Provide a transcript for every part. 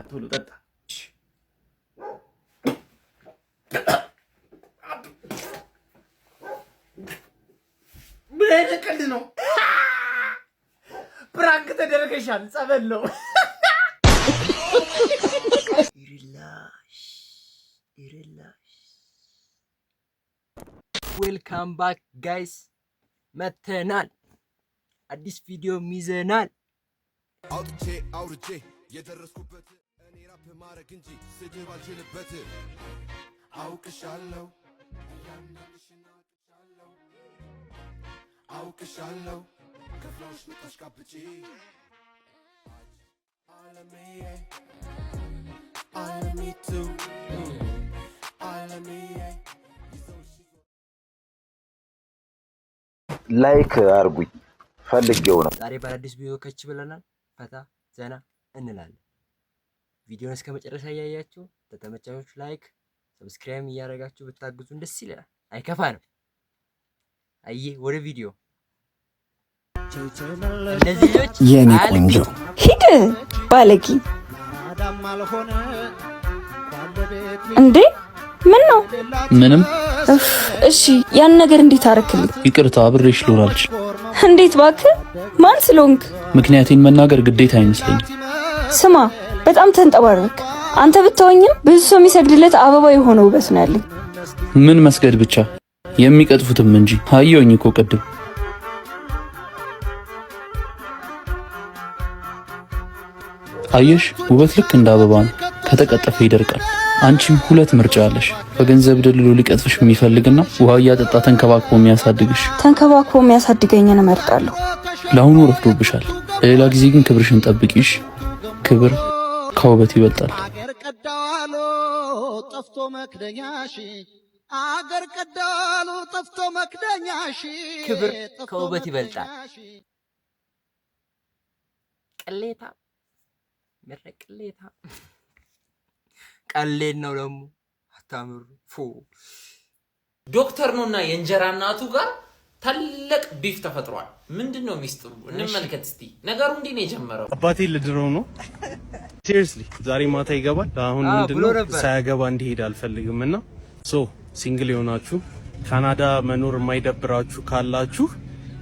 ቶሎ ጠጣ። ምን አይነት ቀልድ ነው? Prank ተደርገሻል። ጸበል ነው። ይርላሽ ይርላሽ። Welcome back guys፣ መተናል። አዲስ ቪዲዮ ይዘናል። አውጥቼ አውርጄ የደረስኩበት እኔ ራፕ ማድረግ እንጂ ስድብ አልችልበት። አውቅሻለሁ እያንዳንድሽን አውቅሻለሁ አውቅሻለሁ ከፍለውሽ ምታሽቃብጪ አለምዬ አለሚቱ አለምዬ ይዘውሽ Like አርጉኝ ፈልጌው ነው። ዛሬ በአዲስ ቪዲዮ ከች ብለናል። ፈታ ዘና እንላለን። ቪዲዮን እስከ መጨረሻ እያያችሁ ተተመቻችሁ like፣ subscribe እያደረጋችሁ ብታግዙን ደስ ይለናል። አይከፋንም። አየ ወደ ቪዲዮ እነዚህ ልጆች የኔ ቆንጆ ሂድ ባለጌ። እንዴ ምን ነው? ምንም። እፍ፣ እሺ ያን ነገር እንዴት አረክልኝ? ይቅርታ፣ አብሬሽ ልሆን አልችልም። እንዴት እባክህ? ማን ስለሆንክ? ምክንያቴን መናገር ግዴታ አይመስለኝም። ስማ፣ በጣም ተንጠባረክ። አንተ ብትሆኝም ብዙ ሰው የሚሰግድለት አበባ የሆነ ውበት ነው ያለኝ። ምን መስገድ ብቻ የሚቀጥፉትም እንጂ አየሁኝ እኮ ቅድም። አየሽ፣ ውበት ልክ እንደ አበባ ነው፣ ከተቀጠፈ ይደርቃል። አንቺም ሁለት ምርጫ አለሽ። በገንዘብ ደልሎ ሊቀጥፍሽ የሚፈልግና ውሃ እያጠጣ ተንከባክቦ የሚያሳድግሽ። ተንከባክቦ የሚያሳድገኝን እመርጣለሁ። ለአሁኑ ረፍዶብሻል። ለሌላ ጊዜ ግን ክብርሽን ጠብቂሽ። ክብር ከውበት ይበልጣል። አገር ቀዳሉ ጠፍቶ መክደኛሽ አገር ቀዳሉ ጠፍቶ መክደኛሽ ክብር ጠፍቶ ከውበት ይበልጣል። መክደኛሽ። ቅሌታ ምረ ቅሌታ ቀሌን ነው ደግሞ አታምሩ ፎ ዶክተር ኖና የእንጀራ እናቱ ጋር ታላቅ beef ተፈጥሯል። ምንድን ነው ሚስጥሩ? እንመልከት እስቲ። ነገሩ እንዲህ ነው የጀመረው። አባቴ ልድረው ነው። Seriously ዛሬ ማታ ይገባል። አሁን ብሎ ምንድነው ነበር። ሳያገባ እንዲሄድ አልፈልግም እና so single የሆናችሁ ካናዳ መኖር የማይደብራችሁ ካላችሁ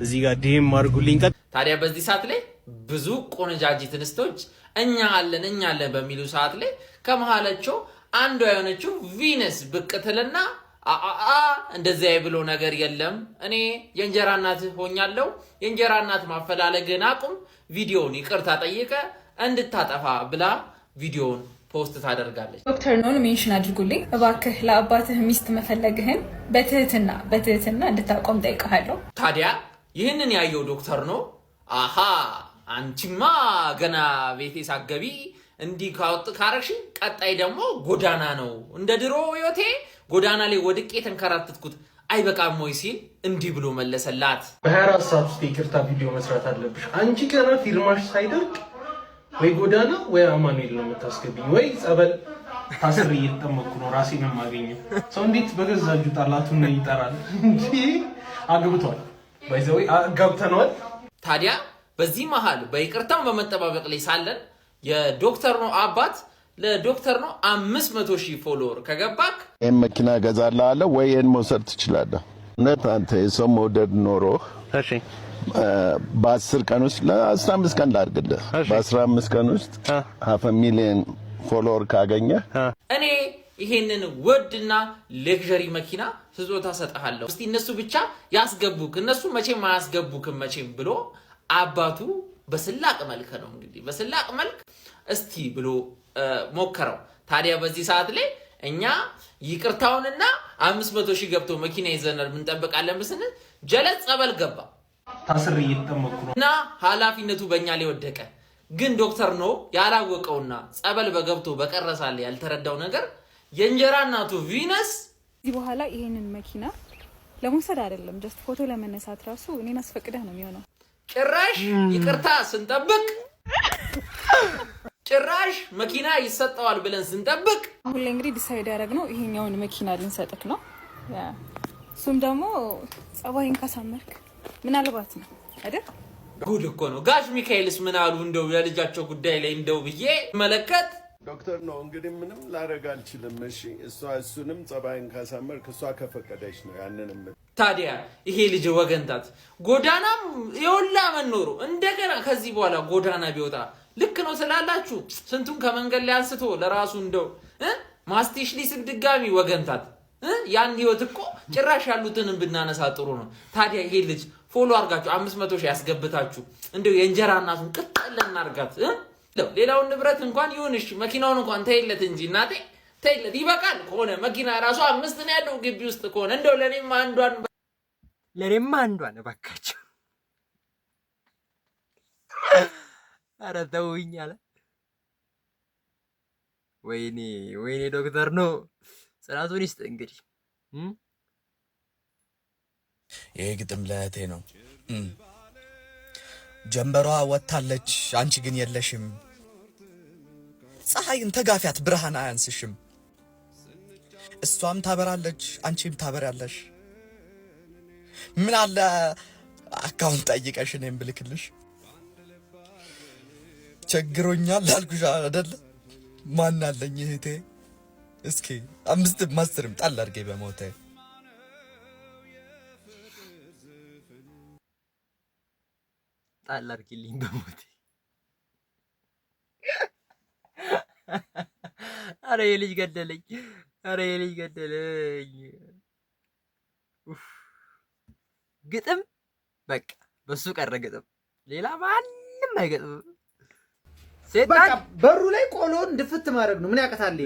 እዚህ ጋር DM አድርጉልኝ። ታዲያ በዚህ ሰዓት ላይ ብዙ ቆነጃጅት እንስቶች እኛ አለን እኛ አለን በሚሉ ሰዓት ላይ ከመሃላቸው አንዷ የሆነችው ቪነስ ብቅ ትልና አአአ እንደዚያ ብሎ ነገር የለም፣ እኔ የእንጀራ እናት ሆኛለሁ፣ የእንጀራ እናት ማፈላለግን አቁም፣ ቪዲዮውን ይቅርታ ጠይቀ እንድታጠፋ ብላ ቪዲዮውን post ታደርጋለች። ዶክተር ኖን mention አድርጉልኝ እባክህ። ለአባትህ ሚስት መፈለግህን በትህትና በትህትና እንድታቆም ጠይቀሃለሁ። ታዲያ ይህንን ያየው ዶክተር ኖ አሃ አንቺማ ገና ቤቴ ሳገቢ እንዲህ ካወጥ ካረግሽ ቀጣይ ደግሞ ጎዳና ነው፣ እንደ ድሮ ህይወቴ ጎዳና ላይ ወድቄ የተንከራተትኩት አይበቃም ወይ ሲል እንዲህ ብሎ መለሰላት። በ24 ሰዓት ውስጥ የይቅርታ ቪዲዮ መስራት አለብሽ። አንቺ ገና ፊርማሽ ሳይደርቅ ወይ ጎዳና ወይ አማኑኤል ነው የምታስገብኝ፣ ወይ ጸበል ታስሬ እየተጠመቅኩ ነው ራሴን የማገኘው። ሰው እንዴት በገዛ እጁ ጠላቱን ይጠራል? እንጂ አግብቷል፣ by the way አጋብተነዋል። ታዲያ በዚህ መሃል በይቅርታው በመጠባበቅ ላይ ሳለን የዶክተር ኖ አባት ለዶክተር ኖ 500,000 follower ከገባክ ይህን መኪና እገዛልሃለሁ ወይ ይህን መውሰድ ትችላለህ። እውነት አንተ የሰው መውደድ ኖሮህ በ10 ቀን ውስጥ ለ15 ቀን ላድርግልህ። በ15 ቀን ውስጥ half million follower ካገኘህ እኔ ይሄንን ውድና luxury መኪና ስጦታ ሰጠሃለሁ። እስቲ እነሱ ብቻ ያስገቡክ፣ እነሱ መቼም አያስገቡክም መቼም ብሎ አባቱ በስላቅ መልክ ነው እንግዲህ በስላቅ መልክ እስቲ ብሎ ሞከረው። ታዲያ በዚህ ሰዓት ላይ እኛ ይቅርታውንና 500,000 ገብቶ መኪና ይዘናል ምንጠብቃለን ስንል ጀለስ ጸበል ገባ ታስሬ እየተጠመቅኩ ነው። እና ኃላፊነቱ በእኛ ላይ ወደቀ። ግን ዶክተር ኖ ያላወቀውና ጸበል በገብቶ በቀረሳለ ያልተረዳው ነገር የእንጀራ እናቱ ቪነስ ከዚህ በኋላ ይሄንን መኪና ለመውሰድ አይደለም just ፎቶ ለመነሳት ራሱ እኔን አስፈቅደህ ነው የሚሆነው። ጭራሽ ይቅርታ ስንጠብቅ ጭራሽ መኪና ይሰጠዋል ብለን ስንጠብቅ አሁን ላይ እንግዲህ decide ያደረግነው ይሄኛውን መኪና ልንሰጥክ ነው። Yeah፣ እሱም ደግሞ ጸባይን ካሳመርክ ምናልባት ነው አይደል? ጉድ እኮ ነው። ጋሽ ሚካኤልስ ምን አሉ? እንደው የልጃቸው ጉዳይ ላይ እንደው ብዬ መለከት ዶክተር ነው እንግዲህ ምንም ላደርግ አልችልም። እሺ፣ እሷ እሱንም ጸባይን ካሳመርክ እሷ ከፈቀደች ነው ያንንም። ታዲያ ይሄ ልጅ ወገንታት ጎዳናም የወላ መኖሩ እንደገና ከዚህ በኋላ ጎዳና ቢወጣ ልክ ነው ስላላችሁ ስንቱን ከመንገድ ላይ አንስቶ ለራሱ እንደው ማስቲሽ ሊስብ ድጋሚ ወገንታት ያን ህይወት እኮ ጭራሽ ያሉትንም ብናነሳ ጥሩ ነው። ታዲያ ይሄ ልጅ follow አድርጋችሁ 500,000 ያስገብታችሁ እንደው የእንጀራ እናቱን ቅጥል እናርጋት። ሌላውን ንብረት እንኳን ይሁንሽ መኪናውን እንኳን ተይለት እንጂ እናቴ ተይለት፣ ይበቃል። ከሆነ መኪና ራሱ አምስት ነው ያለው ግቢ ውስጥ ከሆነ እንደው ለእኔም አንዷን ለእኔማ አንዷን እባካችሁ። ኧረ ተውኝ አለ። ወይኔ ወይኔ፣ ዶክተር ነው ጽናቱን ይስጥ እንግዲህ። ይሄ ግጥም ለእህቴ ነው። ጀንበሯ ወጥታለች፣ አንቺ ግን የለሽም። ፀሐይን ተጋፊያት፣ ብርሃን አያንስሽም። እሷም ታበራለች፣ አንቺም ታበሪያለሽ። ምን አለ account ጠይቀሽ እኔም ብልክልሽ። ቸግሮኛል አልኩሽ አይደለ? ማን አለኝ እህቴ? እስኪ 5ም 10ም ጣል አድርጌ በሞቴ። ጣል አድርጊልኝ በሞቴ። አረ የልጅ ገደለኝ። አረ የልጅ ገደለኝ። ግጥም በቃ በሱ ቀረ ግጥም፣ ሌላ ማንም አይገጥምም። በቃ በሩ ላይ ቆሎን ድፍት ማድረግ ነው። ምን ያቅታል?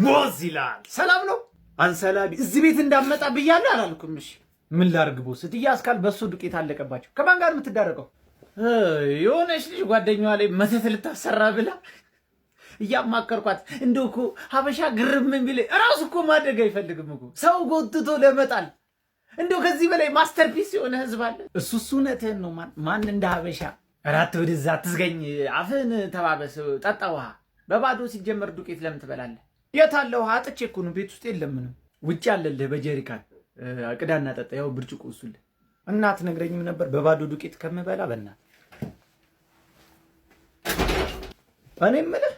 ቦዝ ይላል። ሰላም ነው አንሰላቢ። እዚህ ቤት እንዳመጣ ብያለሁ አላልኩም? እሺ ምን ላድርግ boss? እትዬ አስካል በሱ ዱቄት አለቀባቸው። ከማን ጋር የምትዳረቀው? የሆነች ልጅ ጓደኛዋ ላይ መተት ልታሰራ ብላ እያማከርኳት፣ እንደው እኮ ሀበሻ ግርም የሚል እራሱ እኮ ማደግ አይፈልግም እኮ ሰው ጎትቶ ለመጣል። እንደው ከዚህ በላይ masterpiece የሆነ ህዝብ አለ? እሱ እውነትህን ነው። ማን እንደ ሀበሻ። እራት ወደዛ አትዝገኝ፣ አፍህን ተባበስ፣ ጠጣ ውሃ። በባዶ ሲጀመር ዱቄት ለምን ትበላለህ? የት አለ ውሃ? አጥቼ እኮ ነው፣ ቤት ውስጥ የለም ምንም። ውጭ አለልህ በጀሪካን ቅዳና ጠጣ። ያው ብርጭቆ እሱልህ። እናት ነግረኝም ነበር በባዶ ዱቄት ከምበላ በእናትህ። እኔ የምልህ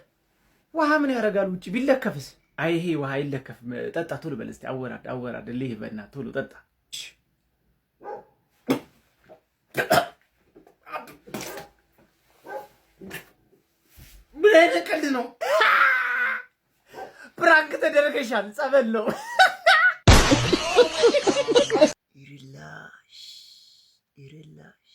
ውሃ ምን ያደርጋል ውጭ ቢለከፍስ? አይ ይሄ ውሃ አይለከፍም። ጠጣ ቶሎ በል እስኪ፣ አወራድ አወራድ ልህ በእናትህ ቶሎ ጠጣ። ምን አይነት ቀልድ ነው? Prank ተደርገሻል። ጸበል ነው። ይርላሽ ይርላሽ።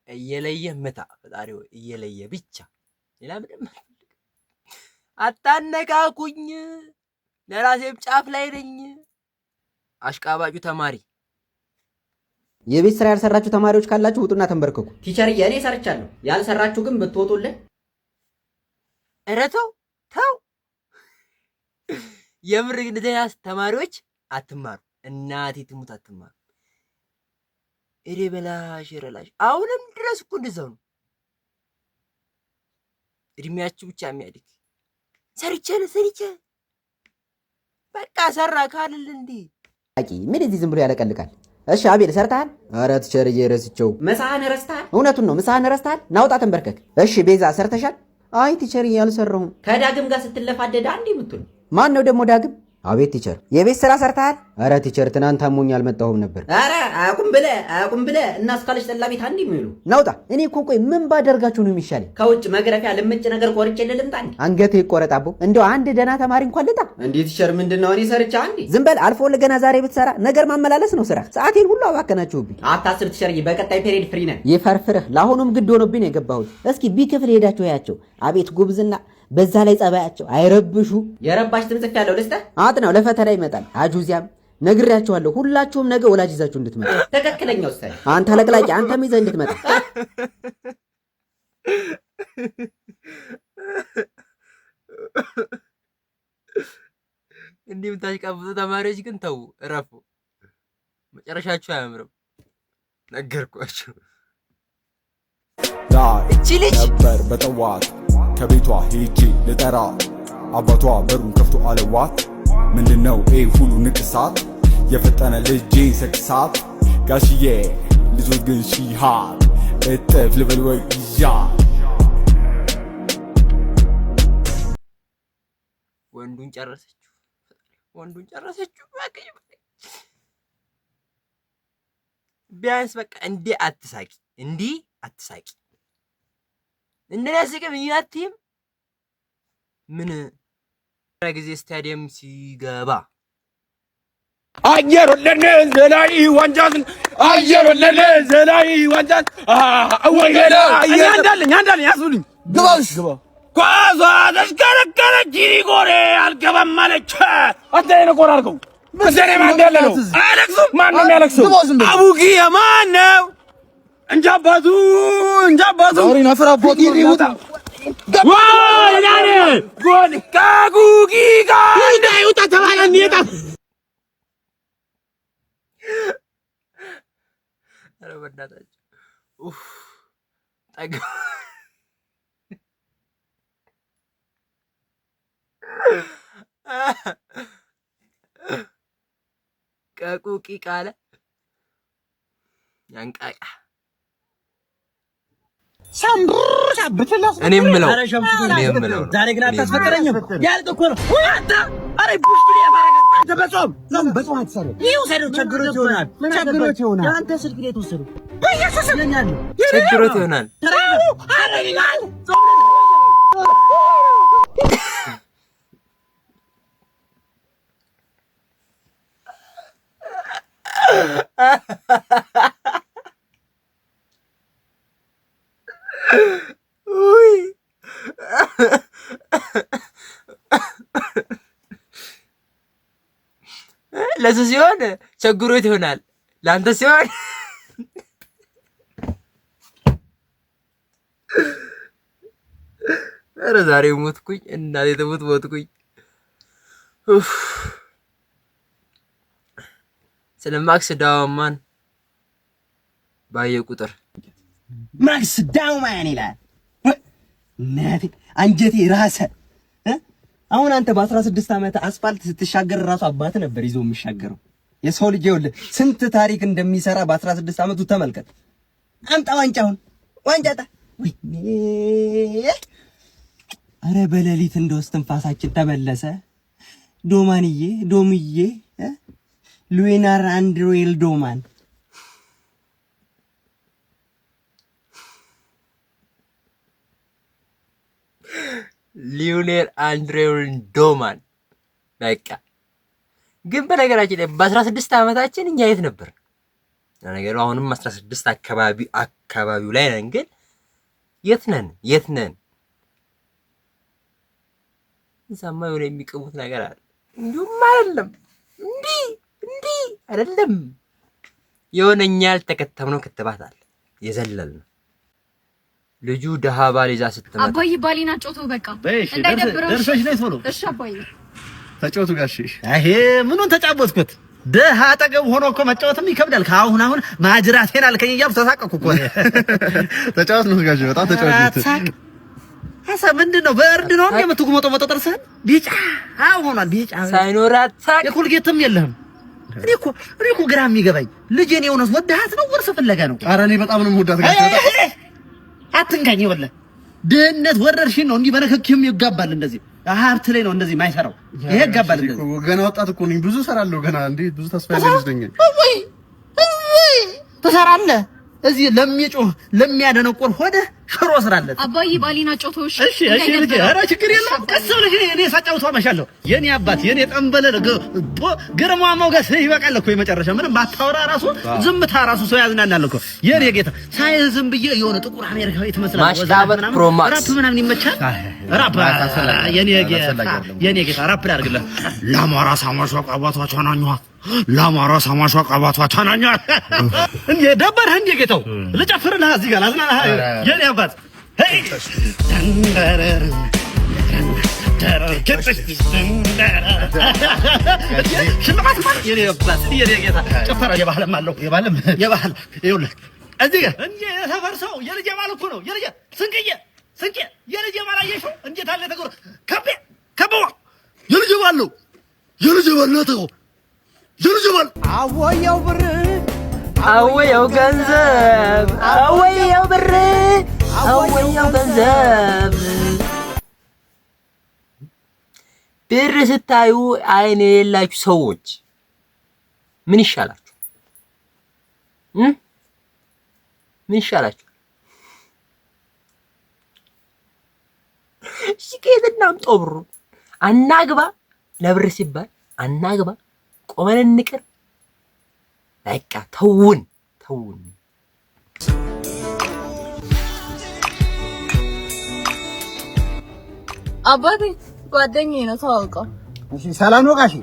እየለየ ምታ ፈጣሪ ሆይ፣ እየለየ ብቻ ሌላ ምንም አልፈልግም። አታነካኩኝ፣ ለራሴም ጫፍ ላይ ነኝ። አሽቃባጩ ተማሪ። የቤት ስራ ያልሰራችሁ ተማሪዎች ካላችሁ ውጡና ተንበርከኩ። Teacher ዬ፣ እኔ ሰርቻለሁ። ያልሰራችሁ ግን ብትወጡልን። ኧረ ተው ተው፣ የምር ግን እንደዚህ ተማሪዎች አትማሩ። እናቴ ትሙት አትማሩ። እሬ በላሽ እሬ ላሽ፣ አሁንም ድረስ እኮ እንደዛው ነው። እድሜያችሁ ብቻ የሚያድግ ሰርቼ ነው ሰርቼ በቃ ሰራ ካልል እንዴ። ምን እዚህ ዝም ብሎ ያለቀልቃል? እሺ አቤል ሰርተሃል? ኧረ teacher ዬ ረስቼው። ምሳህን ረስተሃል? እውነቱን ነው፣ ምሳህን ረስተሃል? ናውጣ ተንበርከክ። እሺ ቤዛ ሰርተሻል? አይ teacher ዬ አልሰራሁም። ከዳግም ጋር ስትለፋደድ አንዴ የምትውል። ማን ነው ደግሞ ዳግም? አቤት teacher። የቤት ስራ ሰርተሃል? ኧረ teacher ትናንት አሞኝ አልመጣሁም ነበር። ኧረ አያውቁም ብለህ አያውቁም ብለህ እና እስካለች ጠላ ቤት አንዴ የሚውሉ። ናውጣ። እኔ እኮ ቆይ ምን ባደርጋችሁ ነው የሚሻለኝ? ከውጭ መግረፊያ ልምጭ ነገር ቆርጬ ልምጣ እንዴ? አንገትህ ይቆረጥ አቦ። እንደው አንድ ደህና ተማሪ እንኳን ልጣ። እንዴ teacher ምንድን ነው? እኔ ሰርቼ አንዴ። ዝም በል አልፎ ለገና ዛሬ ብትሰራ ነገር ማመላለስ ነው ስራ። ሰዓቴን ሁሉ አባከናችሁብኝ። አታስብ teacher ዬ፣ በቀጣይ period free ነን። ይፈርፍርህ። ለአሁኑም ግድ ሆኖብኝ ነው የገባሁት። እስኪ B ክፍል ሄዳችሁ ያቸው። አቤት ጉብዝና፣ በዛ ላይ ጸባያቸው አይረብሹ። የረባሽ ትምጽፍ ያለው ልስጠህ። አጥናው፣ ለፈተና ይመጣል። አጁዚያም ነግሬያችኋለሁ። ሁላችሁም ነገ ወላጅ ይዛችሁ እንድትመጣ። ትክክለኛ ውሳኔ። አንተ አለቅላቂ፣ አንተም ይዘህ እንድትመጣ። እንዲህ የምታሽቃብጡ ተማሪዎች ግን ተው፣ እረፉ። መጨረሻችሁ አያምርም። ነገርኳችሁ። እቺ ልጅ ነበር በጠዋት ከቤቷ ሄጄ ልጠራ አባቷ በሩን ከፍቶ አለዋት፣ ምንድነው ይህ ሁሉ ንቅሳት? የፈጠነ ልጄን ሰክሳት ጋሽዬ። ልጆች ግን she hot እጥፍ ልበል ወይ ይዣት? ወንዱን ጨረሰችው። ወንዱን ጨረሰችው። እባክሽ ቢያንስ በቃ እንዲህ አትሳቂ፣ እንዲህ አትሳቂ። እንደኔ አስቅም አትይም። ምን ጊዜ ስታዲየም ሲገባ አየር ወለደ ዘላይ ዋንጫን፣ አየር ወለደ ዘላይ ዋንጫን። አንዳለኝ አንዳለኝ ያስብሉኝ። ግባሽ ግባ። ኳሷ ተሽከረከረች፣ ጎሬ አልገባም አለች። አንተ የነቆር አድርገው እኔ ማን ያለ ነው? አያለቅሱም። ማን ነው የሚያለቅሰው? አቡጊ ማን ነው? እንጃ አባቱ፣ እንጃ አባቱ። ጎል ከጉጊ ጋር እንዳይወጣ ተባለ። እንየጣ ኧረ በእናታችሁ ኡፍ ጠጋ ቀቁቂ ቃለ ያንቃቃ። እኔ የምለው እኔ የምለው ዛሬ ግን አታስፈቅረኝም። ያልቅ እኮ ነው። አንተ አረ ቡሽ ብለህ አንተ በጾም ጾም በጾም አትሰሩ። ይውሰደው፣ ቸግሮት ይሆናል፣ ቸግሮት ይሆናል። አንተ ስልክ ላይ ተወሰዱ በኢየሱስ ቸግሮት ይሆናል። አረ ይላል። ውይ ለሱ ሲሆን ቸግሮት ይሆናል፣ ለአንተ ሲሆን ኧረ ዛሬ ሞትኩኝ፣ እናቴ ትሙት ሞትኩኝ። ኡፍ ስለ ማክስ ዳውማን ባየ ቁጥር ማክስ ዳውማን ይላል። እናቴ አንጀቴ ራሰ። አሁን አንተ በ16 ዓመት አስፋልት ስትሻገር ራሱ አባት ነበር ይዞ የሚሻገረው። የሰው ልጅ ይኸውልህ ስንት ታሪክ እንደሚሰራ በ16 ዓመቱ ተመልከት። አምጣ ዋንጫውን፣ ዋንጫ ጣ። ወይኔ ኧረ በሌሊት እንደው እስትንፋሳችን ተመለሰ። ዶማንዬ ዶምዬ ሉዊናር አንድሮኤል ዶማን ሊዮኔል አንድሬውን ዶማን። በቃ ግን በነገራችን ላይ በ16 ዓመታችን እኛ የት ነበር? ለነገሩ አሁንም 16 አካባቢ አካባቢው ላይ ነን። ግን የት ነን? የት ነን? እዛማ የሆነ የሚቅሙት ነገር አለ። እንዲሁም አይደለም፣ እንዲህ እንዲህ አይደለም። የሆነ እኛ ያልተከተብነው ክትባት አለ፣ የዘለልነው። ልጁ ደሃ ባል ይዛ ስትመጣ አባዬ ባሌን አጫውተው በቃ እንዳይደብረው። ደርሰሽ ነይ ቶሎ። እሺ አባዬ። ተጫወቱ ጋሼ። አሄ ምኑን ተጫወትኩት? ደሃ አጠገብ ሆኖ እኮ መጫወትም ይከብዳል። ከአሁን አሁን ማጅራቴን አልከኝ እያልኩ ተሳቀቅኩ እኮ። ተጫወት ነው ጋሼ፣ በጣም ተጫወት። አትሳቅ። ሀሳብ ምንድን ነው? በእርድ ነው እንደ የምትጉመጠመጠው? ጥርስህን ቢጫ ሆኗል። ቢጫ ሳይኖራት ሳቅ። የኮልጌትም የለህም። እኔ እኮ ግራ የሚገባኝ ልጄን የእውነት ወደሃት ነው ወርስ ፍለጋ ነው? ኧረ እኔ በጣም ነው የምወዳት ጋሼ። አትንካኝ። ይኸውልህ ድህነት ወረርሽኝ ነው። እንዲህ በነክኪም ይጋባል። እንደዚህ ሀብት ላይ ነው እንደዚህ የማይሰራው ይሄ ይጋባል። እንደዚህ ገና ወጣት እኮ ነኝ፣ ብዙ እሰራለሁ ገና። እንዴ ብዙ ተስፋ ያለኝ ልጅ ነኝ። ወይ ወይ ትሰራለህ። እዚህ ለሚጮህ ለሚያደነቆር ሆደ ሽሮ ስራለት። አባዬ ባሌን አጫውተው። እሺ እሺ እሺ ልጄ፣ ኧረ ችግር የለውም። ቀስ ብለሽ እኔ ሳጫውተው አመሻለሁ። የኔ አባት የኔ ጠንበለል ግርማ ሞገስ ይበቃል እኮ የመጨረሻ ምንም ባታወራ ራሱ ዝምታ ራሱ ሰው ያዝናናል እኮ የኔ ጌታ። ሳይ ዝም ብዬ የሆነ ጥቁር አሜሪካዊ ትመስላለህ። ማሽቃበጥ Pro Max። ራፕ ምናምን ይመቻል። ራፕ የኔ ጌታ፣ የኔ ጌታ ራፕ ላድርግልህ። ለአማራ ሳማሿ ቀባቷ ቻናኟ፣ ለአማራ ሳማሿ ቀባቷ ቻናኟ። እንዴ ደበረህ እንዴ ጌታው? ልጨፍርልህ እዚህ ጋር ላዝናናህ የኔ አባት። ሄይ ሽልማት ማለት የኔ አባት የኔ ጌታ ጭፈራ የባህልም አለው፣ የባህልም የባህል። ይኸውልህ እዚህ ጋር እንዴ የሰፈር ሰው የልጄ ባል እኮ ነው፣ የልጄ ስንቅዬ ስንቄ የልጄ ባል አየሽው እንዴት አለ ተጎር ከቤ ከበዋ የልጄ ባል ነው፣ የልጄ ባል ነው፣ ተው የልጄ ባል። አወየው ብር አወየው ገንዘብ፣ አወየው ብር፣ አወየው ገንዘብ። ብር ስታዩ አይን የሌላችሁ ሰዎች ምን ይሻላችሁ? ምን ይሻላችሁ? እሺ ከየት እናምጣው ብሩን? አናግባ፣ ለብር ሲባል አናግባ፣ ቆመን እንቅር። በቃ ተውን ተውን። አባቴ ጓደኛዬ ነው፣ ተዋውቀው። እሺ ሰላም ነው ጋሼ።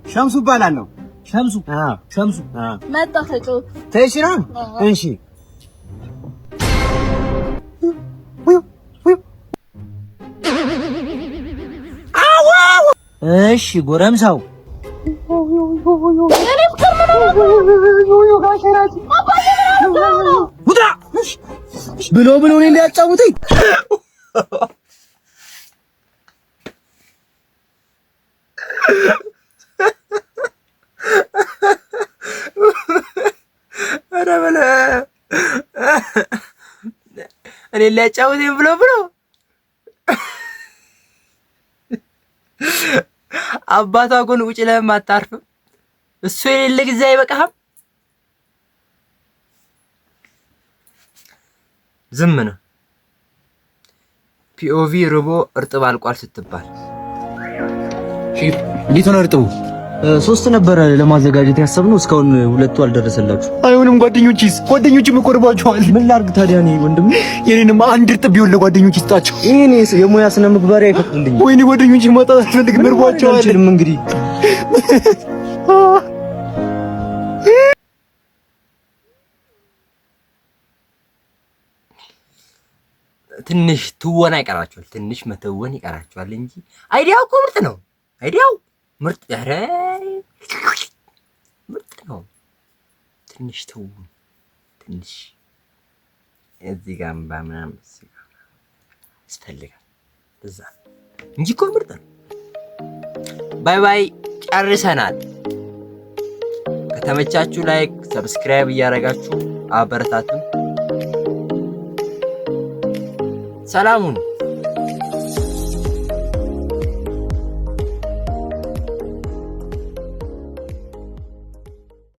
ሸምሱ እባላለሁ። ሸምሱ? አዎ ሸምሱ። መጣ ተጫወት። ተይሽ ነው? እሺ። እሺ ጎረምሳው ውጣ ብሎ ብሎ እኔን ሊያጫውተኝ። ኧረ በለ እኔ ሊያጫውተኝ ብሎ ብሎ አባቷ ጎን ቁጭ ለምን አታርፍም? እሱ የሌለ ጊዜ አይበቃህም? ዝም ነው። POV ርቦ እርጥብ አልቋል ስትባል። ሼፍ፣ እንዴት ሆነ እርጥቡ? ሶስት ነበረ ለማዘጋጀት ያሰብነው፣ እስካሁን ሁለቱ አልደረሰላችሁ። አይሆንም። ጓደኞቼስ? ጓደኞቼም እኮ ርቧቸዋል። ምን ላድርግ ታዲያ እኔ ወንድም? የኔንማ አንድ እርጥብ ቢሆን ለጓደኞቼ ስጣቸው። ይሄኔ የሙያ ስነ ምግባሬ አይፈቅድልኝም። ወይኔ ጓደኞቼ ማጣት አልፈልግም፣ ርቧቸዋል። አልችልም እንግዲህ። ትንሽ ትወና ይቀራቸዋል። ትንሽ መተወን ይቀራቸዋል እንጂ idea ው እኮ ምርጥ ነው። Idea ው ምርጥ፣ ኧረ ምርጥ ነው። ትንሽ ተውን፣ ትንሽ እዚህ ጋር እምባ ምናምን እዚህ ጋር ያስፈልጋል እዛ እንጂ እኮ ምርጥ ነው። Bye bye፣ ጨርሰናል። ከተመቻችሁ like፣ subscribe እያደረጋችሁ አበረታቱን። ሰላሙን